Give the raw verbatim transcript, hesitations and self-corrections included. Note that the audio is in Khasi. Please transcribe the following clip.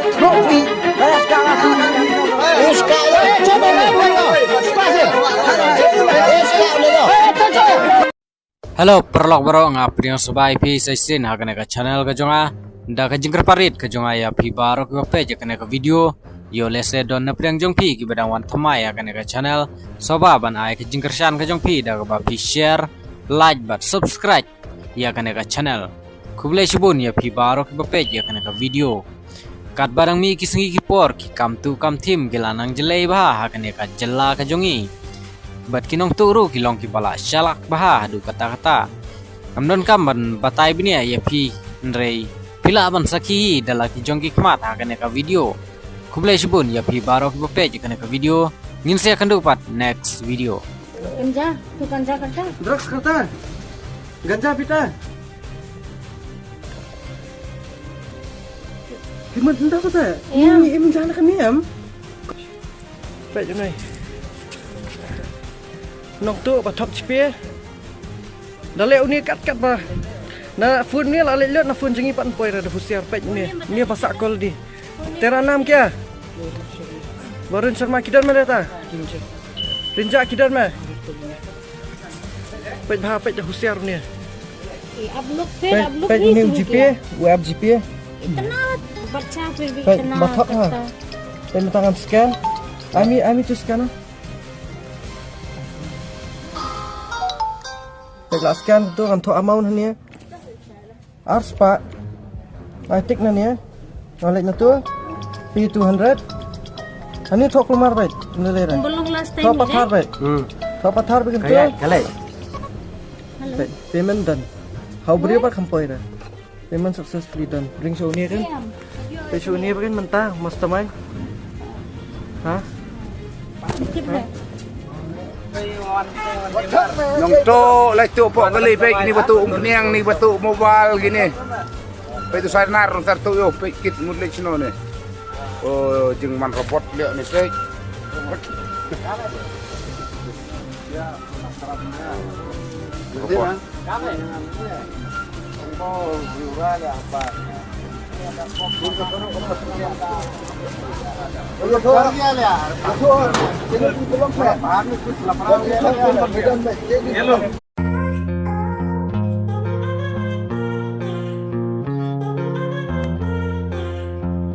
Hello, paralok baroh, nga pdiang sngewbha ïa phi sa shisien ha kane ka channel ka jong nga. Da ka jingkyrpad rit ka jong nga ïa phi baroh kiba peit ïa kane ka video, ïoh lehse don na pdeng jong phi kiba dang wan thymmai ïa kane ka channel, sngewbha ban ai ka jingkyrshan ka jong phi da kaba phi share, like bad subscribe ïa kane ka channel. Khublei shibun ïa phi baroh kiba peit ïa kane ka video. Katba dang mih ki sngi ki por, ki kam tuh kam thim ki la nang jlei bha ha kane ka jylla ka jong ngi. Bad ki nongtuh ruh ki long kiba la shalak bha haduh katta katta. Kam don kam ban batai bniah ïa phi, hynrei phi lah ban sakhi da la ki jong ki khmat ha kane ka video. Khublei shibun ïa phi baroh kiba peit ïa kane ka video. Ngin sa ïakynduh pat next video. Ganja, tu ganja kata. Drugs kata. Ganja pita. Kimat nda kata. Iya. Ini im jana kami am. Peit ïa une. Nongtuh ba thok chipe. Da leh une kat kat ba. Na phone ne la leh lut na phone jong ngi pat poi ra da husiar peit une. Une ba sah call di. Tera naam kya? Varun Sharma, kidhar mein rehta? Rinja kidhar mein? Peit bha, peit husiar une. ये आप लोग फिर, peit, आप लोग peit नहीं une शुरू GPay, किया। वो app GPay. इतना बच्चा फिर भी peit, इतना ba thok ha. Peit mynta ngan scan. Ami, ami tu scan. Peit la scan tu ngan thoh amount hangne. Ar spah. Ai tik na ne. Nga leit na tu. P two hundred. Ani thoh kulmar bait. Ni le re. Belum last time. Thoh pathar bait. Hmm. Thoh pathar bait tu. Kaya, kalai. Payment done. Hau beri apa kampoi dah. Payment successfully done. Ring show ni kan? Pay show ni kan mentah mastermind. Ha? Nongtuh, lai tuh pok kali pek ni batu umkniang ni batu mobile gini. Pek tu sanar ntar tu yo pek kit mut lek sino ni. Oh, jing man robot liak ni pek. Robot.